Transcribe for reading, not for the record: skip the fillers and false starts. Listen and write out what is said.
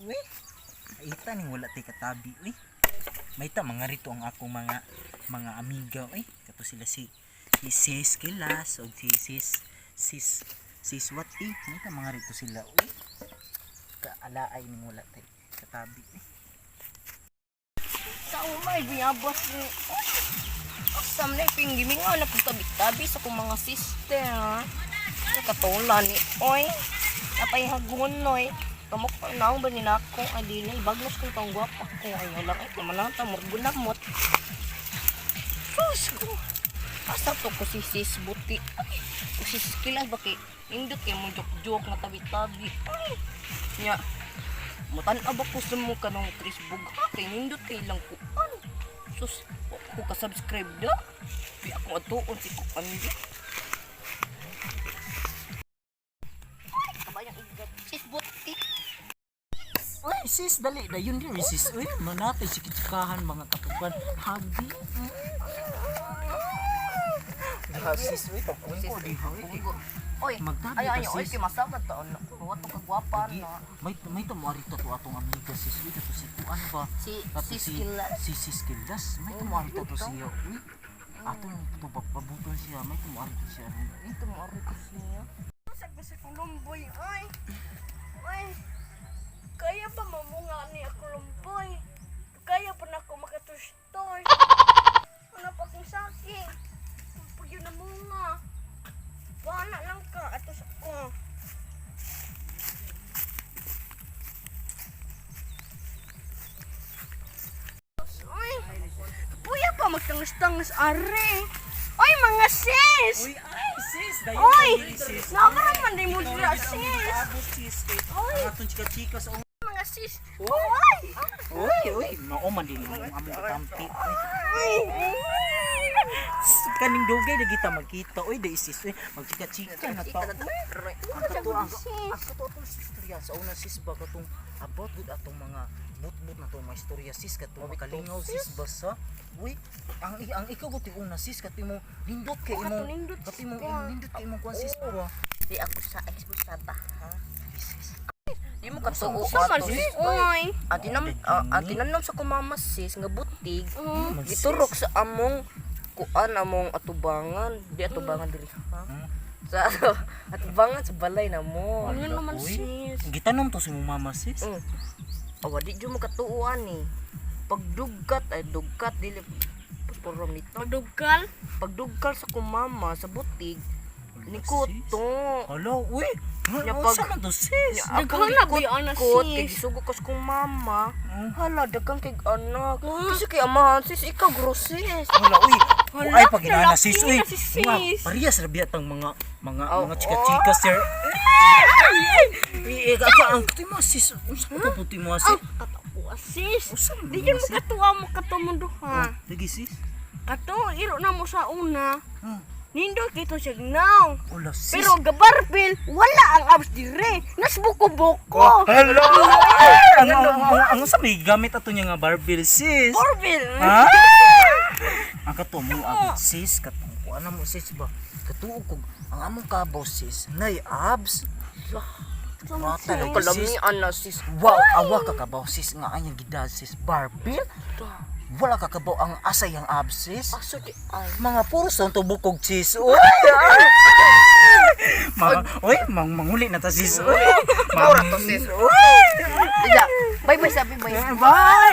Uy. Ita ning wala tay katabi uy. May ta mga rito ang akong mga mga amiga uy. Kato sila si si Sis Kilas og si Sis Sis Sis Wati. May ta mga rito sila uy. Kaalaay ning wala tay katabi uy. Sa umay, biyabas ni. Asam na pinggimingaw na pagtabi-tabi sa kong mga sister. Nakatula ni Oy. Napay hagunoy. Kamok pa naong ba nila ako? Ay, dili. Bagnos kong tong gwapa ko. Ayaw lang. Ay, kumanang tamurgo na mot. Sus ko. Asa to ko si sis buti. Ay, ko si sis kilas baki. Indot kay mo joke-joke nga tabi-tabi. Ay. Nya, mutan-aw ba ko sa mo kanong Chris Bugha kay nindot kay lang kuan. Sus, wa ko ka-subscribe da. Di ako atuon si kuan di. Ay, kabayang igat. Sis buti. Uy, sis, dali na yun din, sis. Uy, manatay sikitsikahan mga kapugan. Habi. Diha, sis, uy, pagpungko, diha, uy. Oy, Magtabi ay ka, ay oy sis. kay masagad taon na. Wa to kagwapa Lagi, na. may tumuari ta to atong amiga sis. Uy, kato si Kuan ba? Si Kato sis Kilas. Si Sis Kilas. May tumuari ta to siya. Uy, atong to pabuton siya. May tumuari to siya. Uy, Ito mo ari ko siya. Sa kulumboy, ay. Ay. Kaya pa mamunga ni ako lumboy. Kaya pa na ako makatustoy. Ano pa akong saking. Pag yun na munga. Wala lang ka. Atos ako. Ay. Puya pa magtangas-tangas are. Ay mga sis! Uy, ay, sis. Dayon Oy! sis. Namarang man din mo dira, sis! Abot, sis. Kay, Oy! ang atong chika-chika sa Mga sis! Oy! Uy, uy, mao man din ang among kakampi. Ay! Kaning dugay na kita magkita. Uy, di sis, uy, magchika-chika na ta. Uy, ang kato ang ang kato atong istorya sa una sis ba katong about gud atong mga but-but na tong mga istorya sis katong makalingaw sis basa. Uy, ang ikaw gud una sis kato imong nindot kay Oh, imong kato nindot, kato imong sis, ba? nindot kay imong kuan sis ba. Di ako sa ex mo sa ba. Ha? Sis. Di mo katuo Sa man ato, sis! Oy! Atinam sa kumama sis nga butig. Man, sis. Giturok sa among kuan among atubangan. Di atubangan diri ha. Hmm? Sa atubangan sa balay na mo. Ano naman Uy, sis? Gitanom to si mong mama sis. Awa di jud mo katuoan ni. Pagdugkat ay dugkat dili purom nito. Magdugkal? Pagdugkal sa kumama sa butig ni Sis. to. Hala, uy. Nya Nga pag- sa man to sis? Nya akong Daghan na ba yung anak, gikot-kot, sis? kay gisugo ko sa kong mama. Hmm. Hala, daghang kay anak. Kasi kay amahan sis, ikaw grosis. Hala, uy. Hala, Ay, pag inana sis, lalaki uy. na si sis. Nga, parehas ra biya tang mga mga Oh, mga chika-chika sir. Ay, ay, ka ang puti mo sis. Unsa ka puti mo sis? Katawa sis! Unsa man Di mo, yun sis? makatuwa mo katumundo ha. Lagi sis. Kato, iro na mo sa una. Hmm. Nindot kito siya now. Hala sis. Pero gabarbil, wala ang abs dire. Nas buko-buko. Hello. Ang ang sa may gamit ato niya nga barbell sis. Barbil! Ah! Ang kato mo abot sis katong kuan na mo sis ba. Katuo kog ang among kabaw sis nay abs. Mata lagi sis. Kalamian na sis. Wow, awa ka kabaw sis nga anyang gidad sis barbell. Wala ka kabaw ang asay ang abs sis. Aso di ay. Mga puro sa tubukog sis. Uy! Mga, uy, mang manguli na ta sis. Uy! Mura to sis. Uy! Dila. Bye bye sabi bye. Bye!